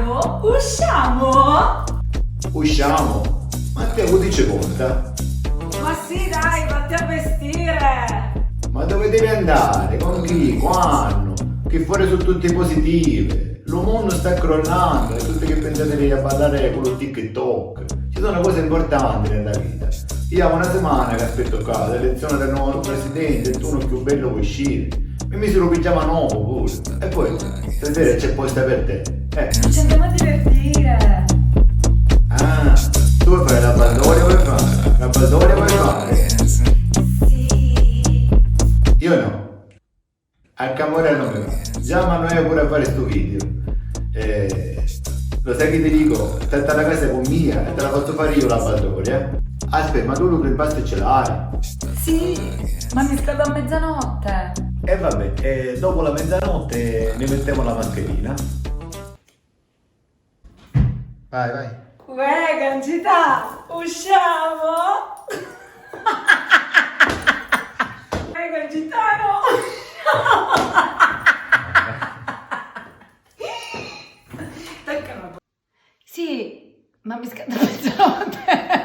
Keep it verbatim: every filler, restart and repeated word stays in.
Usciamo? Usciamo? Ma a te cu ti ci conta? Ma sì, dai, vatti a vestire! Ma dove devi andare? Con chi? Quando? Chi fore su tutte positive. Lu munnu sta crollannu e tutti chi pensate di ballare cu lu TikTok. Ci sono cose importanti nella vita. Io ho una settimana che aspetto qua, l'elezione del nuovo presidente e tu non più bello vuoi uscire. Mi misi lu pigiama nuovo pure. E poi, stasera c'è posta per te. Eh. Ci andiamo a divertire! Ah, tu vuoi fare la baldoria vuoi fare? La baldoria vuoi fare? Sì! Io no. A camorra non mi va. Già ma noi pure a fare sto video. Eh, lo sai che ti dico? Tanta la casa con mia e te la faccio fare io la baldoria. Aspetta, ma tu lu impasto ce l'hai? Sì, ma mi scade a mezzanotte. E vabbè, eh, dopo la mezzanotte ne mettiamo la mascherina. Vai, vai. Uè, Gancità, usciamo! Uè, Gancitano! Tocca a me. Sì, ma mi scade a mezzanotte.